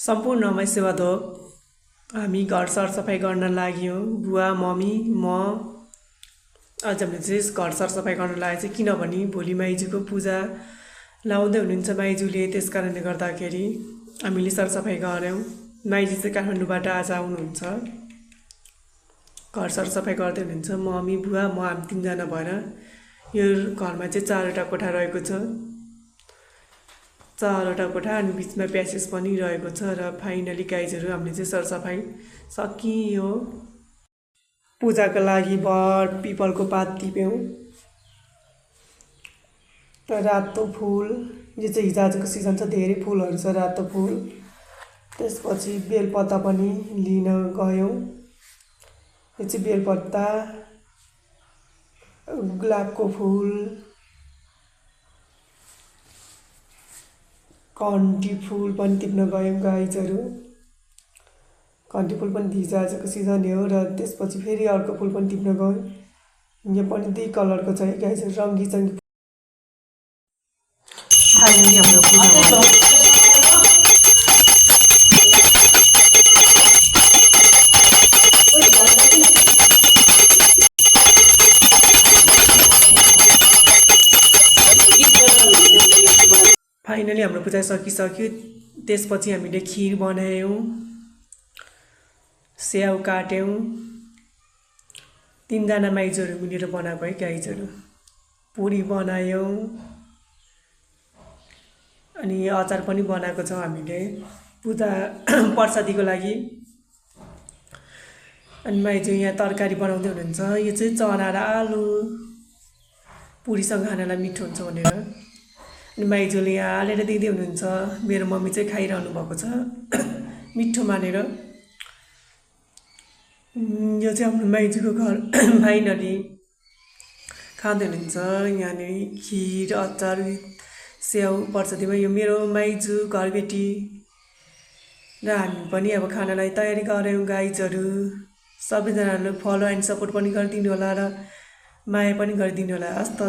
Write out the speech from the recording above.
सम्पूर्ण माई सेवाधोक हामी घर सरसफाइ गर्न लाग्यौँ। बुवा मम्मी म आज हामीले चाहिँ घर सरसफाइ गर्न लागेको चाहिँ किनभने भोलि माइजूको पूजा लाउँदै हुनुहुन्छ माइजूले। त्यस कारणले गर्दाखेरि हामीले सरसफाइ गऱ्यौँ। माइजी चाहिँ काठमाडौँबाट आज आउनुहुन्छ। घर सरसफाइ गर्दै हुनुहुन्छ मम्मी बुवा म हामी तीनजना भएर। यो घरमा चाहिँ 4वटा कोठा रहेको छ। 4वटा कोठा अनि बिचमा प्यासेज पनि रहेको छ र फाइनली गाइजहरू हामीले चाहिँ सरसफाइ सकियो। पूजाको लागि बट पिपलको पात टिप्यौँ। रातो फुल यो चाहिँ हिजोआजको सिजन छ, धेरै फुलहरू छ रातो फुल। त्यसपछि बेलपत्ता पनि लिन गयौँ। यो चाहिँ बेलपत्ता, गुलाबको फुल, कन्टी फुल पनि टिप्न गयौँ गाइजहरू। कन्टी फुल पनि हिजोआजको सिजन हो र त्यसपछि फेरि अर्को फुल पनि टिप्न गयौँ। यो पनि 2 कलरको छ है गाइजहरू, रङ्गी चङ्गी। फाइनली हाम्रो पूजा भयो। फाइनली हाम्रो पूजा सकिसक्यो। त्यसपछि हामीले खिर बनायौँ, स्याउ काट्यौँ। 3जना माइजूहरू मिलेर बनाएको है गाइजहरू। पुरी बनायौँ अनि अचार पनि बनाएको छौँ हामीले पूजा प्रसादीको लागि। अनि माइजू यहाँ तरकारी बनाउँदै हुनुहुन्छ। यो चाहिँ चना र आलु पुरीसँग खानालाई मिठो हुन्छ भनेर। अनि माइजूले यहाँ हालेर दिँदै हुनुहुन्छ। मेरो मम्मी चाहिँ खाइरहनु भएको छ मिठो मानेर। यो चाहिँ हाम्रो माइजूको घर फाइनली खाँदै हुनुहुन्छ। यहाँनिर खिर अचार स्याउ प्रसादीमा यो मेरो माइजू घरबेटी र हामी पनि अब खानालाई तयारी गऱ्यौँ गाइजहरू। सबैजनाले फलो एन्ड सपोर्ट पनि गरिदिनु होला र माया पनि गरिदिनु होला। हस् त।